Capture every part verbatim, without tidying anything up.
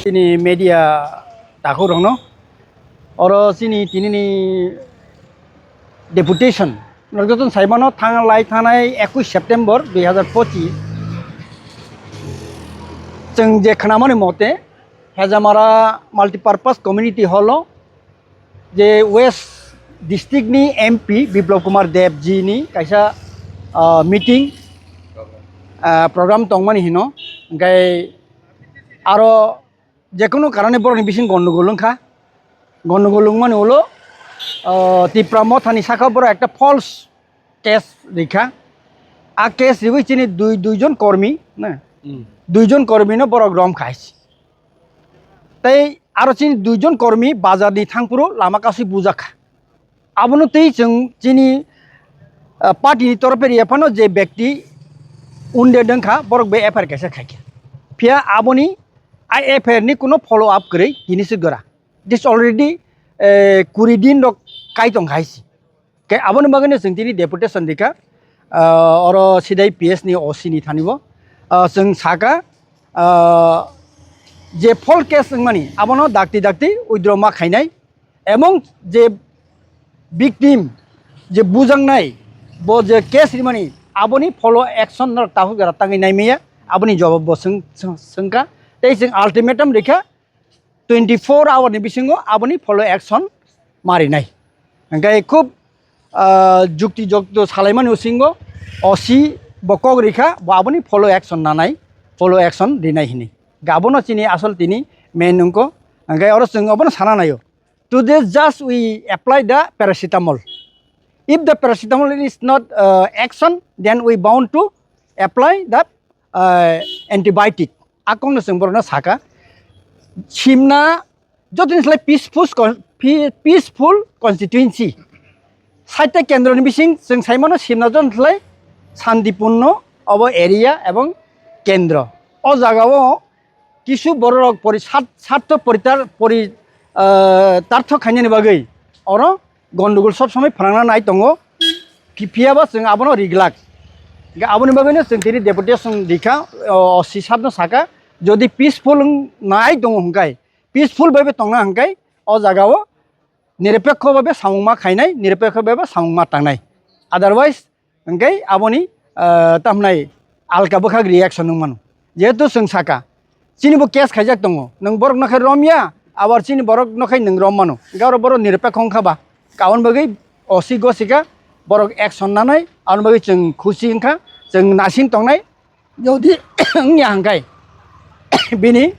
Chini media takhuk rokno oro chini tinini deputation norok joto saimano thang lai thanai ekush September dui hazar pochis chwng je khnamani mote Hejamara Multipurpose Community Hall o je West District ni M P Biplab Kumar Deb ji ni kaisa, ah, meeting, ah, program tongmani hino, hingke aro jekunu karone borokni bising gondogol wngkha, gondogol wngmani ulo, ah, Tipra Motha ni saka borok ekta false case rikha, a case riwi chini dui, duijon kormi na, Hmm. duijon kormi no borok romkha hai. Tei aro chini duijon kormi bazar ni thangphuru lama kausui bujakha. Abono tei chwng chini, ah, party ni torofe riya phano je bekti wounded wngkha, borok bai F I R kaisa khaikha. Phiya aboni a F I R ni kuno follow up kwrwi tini se gora. This already, eh, kuri din rok kai tong hai si. Ke aboni bagwino chwng tini deputation rikha, ah, oro sidai P S ni O C ni thani bo, ah, chwng saka, ah, je false case wngmani abono dakti dakti withdraw ma khainai, ebong je victim je bujaknai bo je case rimani aboni follow action no takhuk jora tangwi naimaya aboni jawab bo chwng, chwng, chwngkha tei chwng ultimatum rikha twenty four hour ni bisingo aboni follow action marinai. Hingke khub, ah, jukti jukto salaimani bisingo O C bo kok rikha, bo aboni follow action nanai, follow action rinai hini. Abono chini asol tini main wngkha. Hingke oro chwng abono sana naio. Today just we apply the paracetamol. If the paracetamol is not, uh, action, then we bound to apply the, uh, antibiotic. Akongno chwng borokno saka. Simna jotoni slai peaceful con-, pe-, peaceful constituency. Saita kendroni bising chwng saimano simna jotoni slai santipurno obo area ebong kendro. O jagao kisu bororok pori sat-, sartho poritar-, pori, ah, tartho khainani bagwi oro gondogol sob somoi phrangna nai tongo. Ki-, phiyaba chwng abono riglak. Hingke aboni bagwino chwng tini deputation rikha, o, O C sabno saka, jodi peaceful wng nai tongo hwnkhe, peaceful bai bo tongna hwnkhe, o jagao nirapekho bai bo samung ma khainai, nirapekho bai bo samung ma tangnai. Otherwise, hingke aboni, ah, tamhnai alka bwkhak reaction wng mano. Jehetu chwng saka, chini bo case khaijak tongo, nwng borok no khe romya, abar chini borok no khe nwng rom mano. Hingke oro borok nirapekho wngkha ba, aboni bagwi O C gosika, borok action nanai, aboni bagwi chwng khusi wngkha, chwng naising tongnai. Jodi wngya hwnkhe bini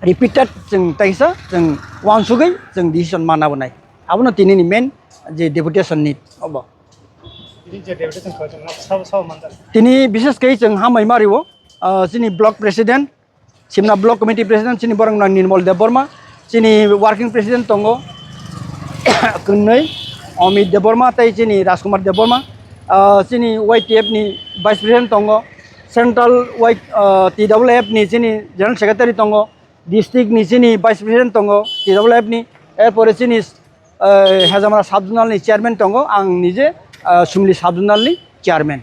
repeated chwng teisa chwng uansugwi chwng decision manna bo nai. Abono tinini main je deputation ni obo. Tini je deputation kho chwng sabo sabo manjak. Tini bishes khe chwng hambai mario, ah, chini block president, Simna block committee president chini borok nang Nirmal Debbarma, chini working president tongo kwnwi Amit Debbarma tei chini Rajkumar Debbarma, ah, chini Y T F ni vice president tongo, central Y, ah, T W F ni chini general secretary tongo, district ni chini vice president tongo T W F ni, erpore chini, ah, Hejamara sub zonal ni chairman tongo, ang nije, ah, Sumli sub zonal ni chairman.